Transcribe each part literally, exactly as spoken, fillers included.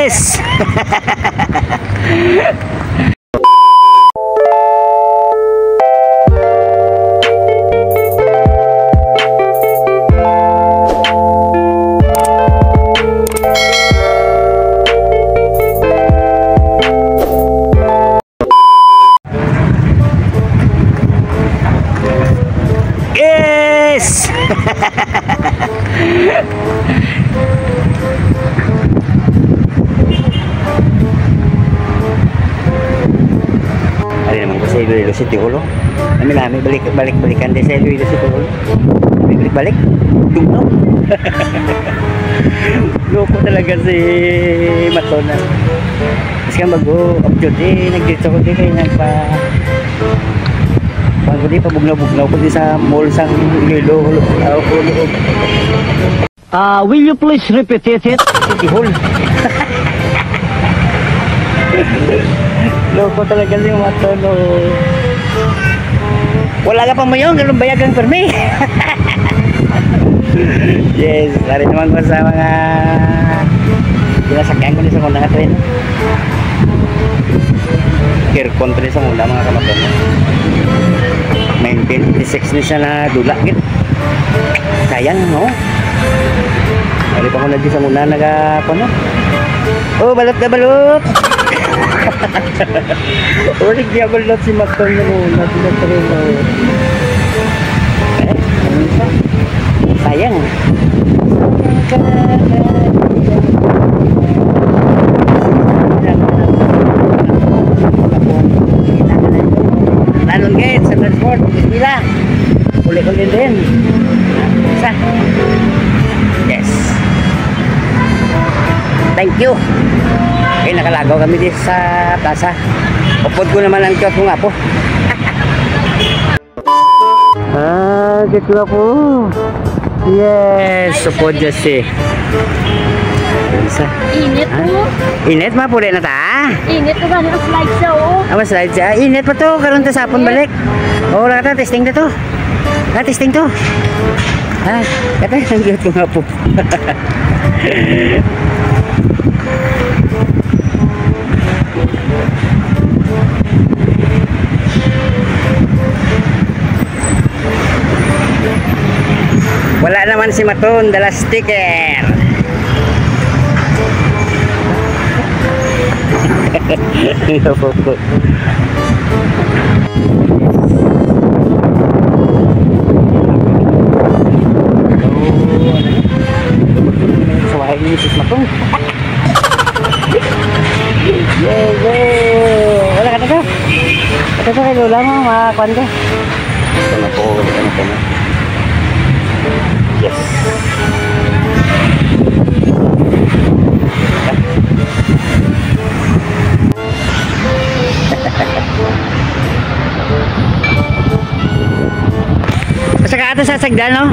Yes! Yes! Ari naman ko sa Iloilo City Hall, oh. Nami-nami, balik, balik-balikan din sa Iloilo City Hall. Balik-balik. Tugnaw. Loko talaga si Maton, ah. Mas ka mag-o-, upload, eh, nag-dito ko, di kayo nagpa-, pag di pa bugnaw-bugnaw, kundi sa mall, sa Iloilo, ah, Iloilo. Ah, will you please repeat it? City Hall. Loko talaga si Maton, oh. Wala ka pa mo yun, ganun bayag ang permi. Yes, ari naman ko sa mga ginasakyan ko ni sa una nga train. Aircon pa ni sa una, mga kamaton. Nineteen fifty-six ni siya na dula, gid. Sayang, no? Ari pa ko na di sa una naga, ano? Oh, balot na balot! Uy, diabol na si Maton na muna. Sila treno. Eh, ano siya? Sayang. Lanon gate sa transport. Bismillah. Uli-uli din. Isa. Yes. Thank you. Okay, nakalagaw kami di sa plaza. Upod ko naman ang kiyot ko nga po. Ah, kit nga po. Yes, upod dyan si. Isa. Init Ah? po. Init, mapuli na ta. Init ko gani ang slide siya, oh. Ah, mas slide siya. Init pa to. Karon ta sapon Init. balik. Oh, wala ta. Testing na to. Ah, testing to. Ah, kata, ang cute ko nga po. Wala naman si Maton, dala sticker. Suwahay ni Misis Maton. Yay, yay! Wala ka na ka? Ito sa kay Lola mo, makakuan ka. Ito na po, ito na po. Yes. Sa ka ato sa sagdan, no?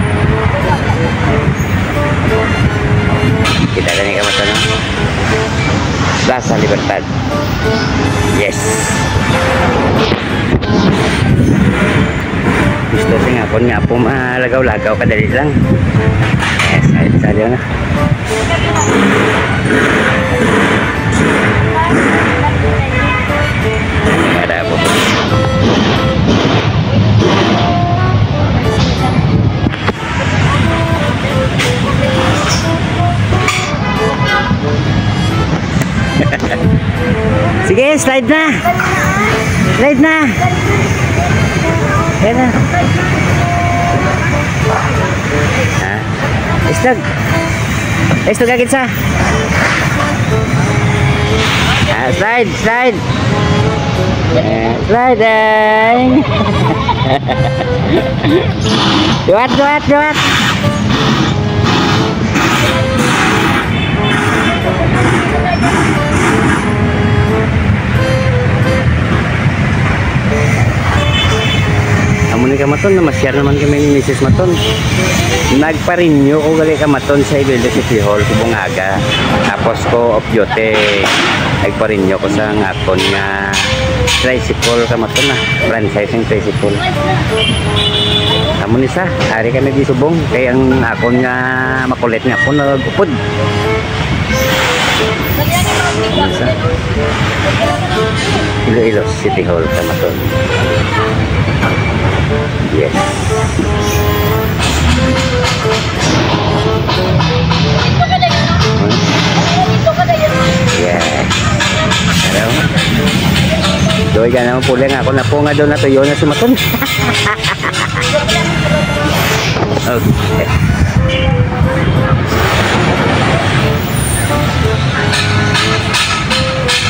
Kita na ni ka mata, no? Plaza Libertad. Yes. Gusto siya nga, kung nga po, malagaw-lagaw, kadali lang. Yes, ay, sali na. Para po. Sige, slide na. Slide na. Yan na. Ha? Islog. Islog agad sa. Ah, slide, slide. Eh, slide, eh. Liwat, liwat, liwat. Amo ni kamaton, namasyar naman kami ni Misis Maton. Nagparinyo ko gali kamaton sa Iloilo City Hall, subong aga. Tapos ko off duty, nagparinyo ko sa akon nga tricycle kamaton na. Franchise ang tricycle. Amo ni sa, ari kami di subong, kay ang akon nga makulit nga po nagupod. Ano sa? Iloilo City Hall, Kamaton. Yes. Yeah. Ano? Doy ka naman puli nga ako na po nga doon na tuyo na si Maton. Okay.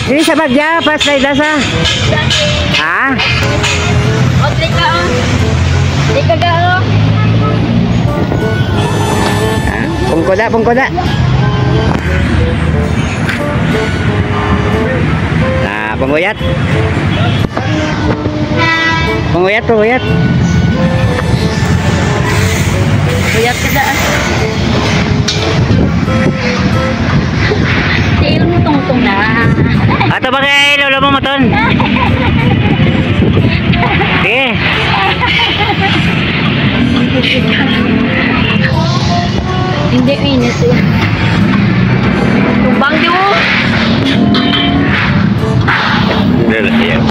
Dili sa bagya, pas na ida sa. Ha? O, trika, o. Trika ka, o. Ah, pungkoda, pungkoda. Ah, punguyat. Panguyat, panguyat. Uyat ka da, ah. Tiil mo tungtong na. Ato ba kay lolo mo, Maton? Sige. Hindi, minus eh. Tubang di mo. Dala, yan.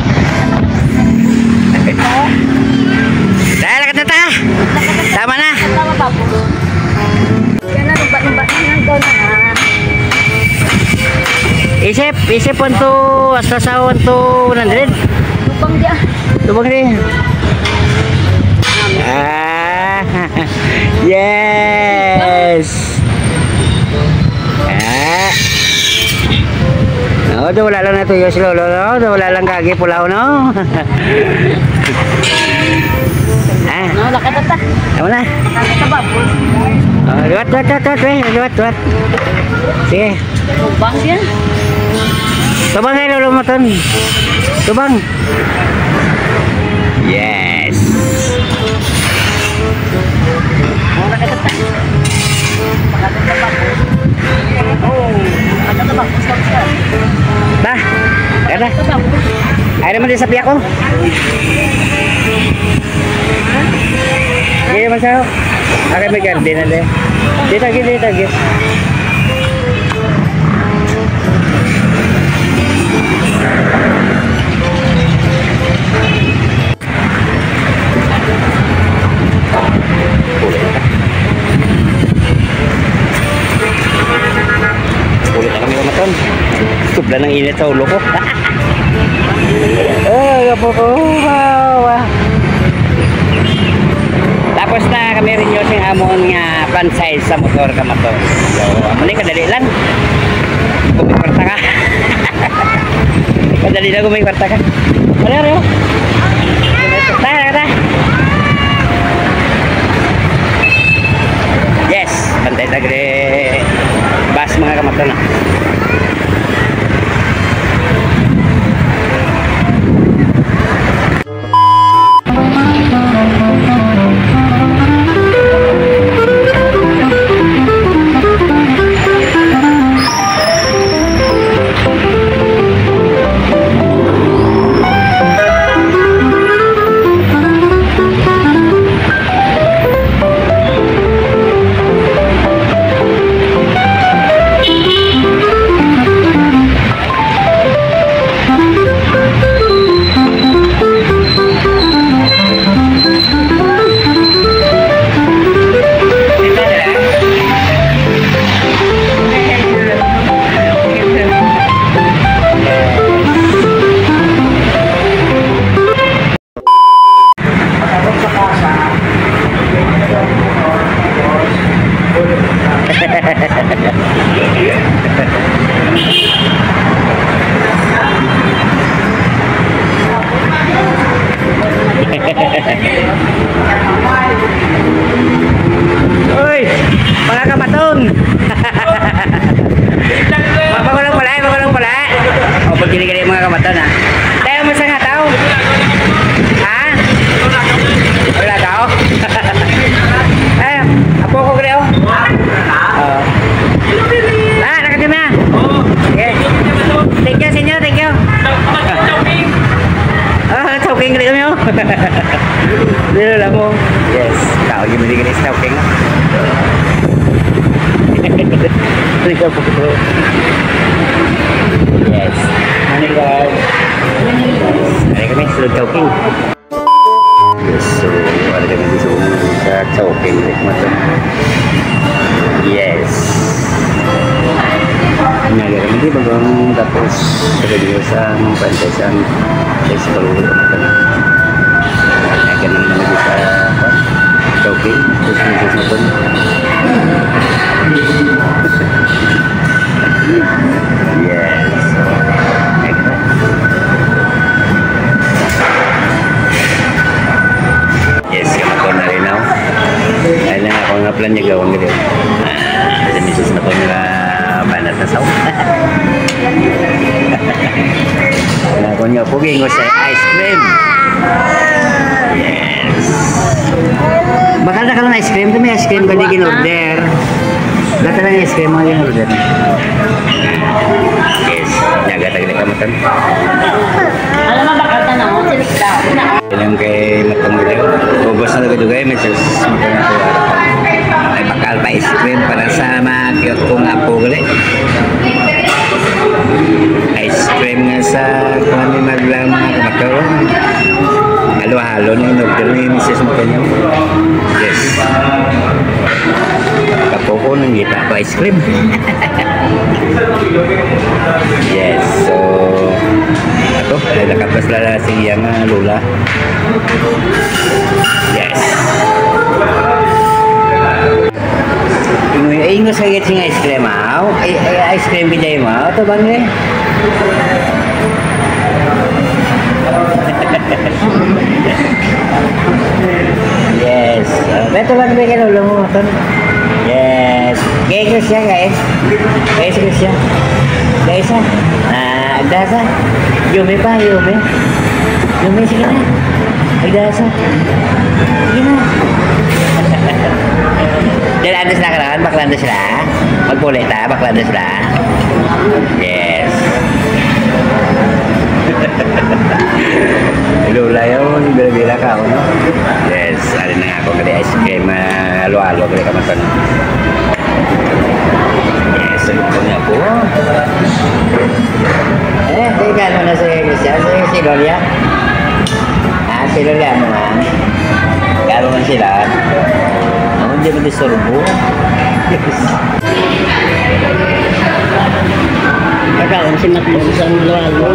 Dahil agad na ta. Tama na. Tama pa po. Yan na, lumba-lumba na lang daw na. Isip, isip one to, hasta sa one to one hundred. Tubang di ah. Tubang di. Ah, yes. Ah. No, daw wala lang natuyo si Lolo, no? Daw wala lang kagi pulaw, no? Ah. No, lakad na ta. Tama na. Lakad na ta, baboy. Oh, liwat, liwat, liwat, liwat, eh. Liwat, liwat. Sige. Tubang siya. Tubang kay Lolo Maton. Tubang. Yes. Ba, kada. Ay naman din sa piya ko. Hindi naman sa. Akin may garden na din. Dito, dito, dito. Ulit na kami, Kamaton. Sobra ng init sa ulo ko. Ay, apo ko. Wow, wow. Tapos na kami rin yung sing amon nga franchise sa motor, Kamaton. So, amo ni kadali lang. Kung may kwarta ka. Madali na kung may kwarta ka. Ano, ano? Tara, tara. Yes, pantay tagre. Bus, mga Kamaton, ah. Uy, mga Kamaton. Magulong pala, magulong pala. O, pagkili-kili, mga Kamaton, ha. Tayo mo sa nga tao. Ha? Wala tao. Eh, apo ko, Greo. Oo. Ah, nakatim na. Yes. Thank you, senyor. Thank you. Ah, choking, Greo, yo. Dito lang mo. Yes. Tao, yung binigyan ni choking. Thank you. Yes. Ano ka? Ano kami? Sulod Chowking. Yes, so, wala kami gusto sa Chowking, like, mato. Yes. Nga, ganun, di ba, kung tapos, sa ganyan, sa, ang franchise, ang, sa kalulog, ang, ang, ang, sa, Chowking, sa, sa, sa, sa, Yes. Yes, kamatun na rin ako. Ay na ako nga plan niya gawang gid. Ah, sa misis na ko nga banat na sa. Ako niya, pugi ko sa ice cream. Yes. Bakal na ka ng ice cream? Ito may ice cream ka di in-order. Bakal na ice cream, mga in-order. Yes. Nyaga tayo na kamutan. Alam mo, bakal ka na, oh. Silik daw. Ilang kay matang video. Ubos na lagi dugay, may sus-, matang na tuwa. Ay, bakal pa ice cream para sa mga cute kong apo gali. Ice cream nga sa kuwan ni Marla, mga kamatang. Halo-halo na in-order ni misis mo kanyo. Yes. Kapo ko nang kita ko ice cream. Yes, so, ato, ay nakapas la sa iya nga lola. Yes. Ingoy, ay, ingo sa git sing ice cream, ah. Ay, ay, ice cream gid ay mo. Ato bang, eh? Yes. Ah, beto lang ba kayo, lolo mo, ton? Yes. Kaya ko siya, guys. Kaya ko siya. Guys, ah. Ah, agdasa. Yumi pa, yumi. Yumi, sige na. Agdasa. Sige na. Dahil andas na ka naman, bakla na sila. Magpuli ta, bakla na sila. Yes. Hello, layo, bila-bila ka, ano? Yes, alin na nga ako, gali ice cream, ah, halo-halo, gali ka masan. Yes, ano po niya po? Eh, teka, ano na si Christian? Si, si Gloria? Ah, si Gloria mo, ha? Garo man sila. Ako, hindi mo disturbo. Kakaon si Matlo sa Lalo.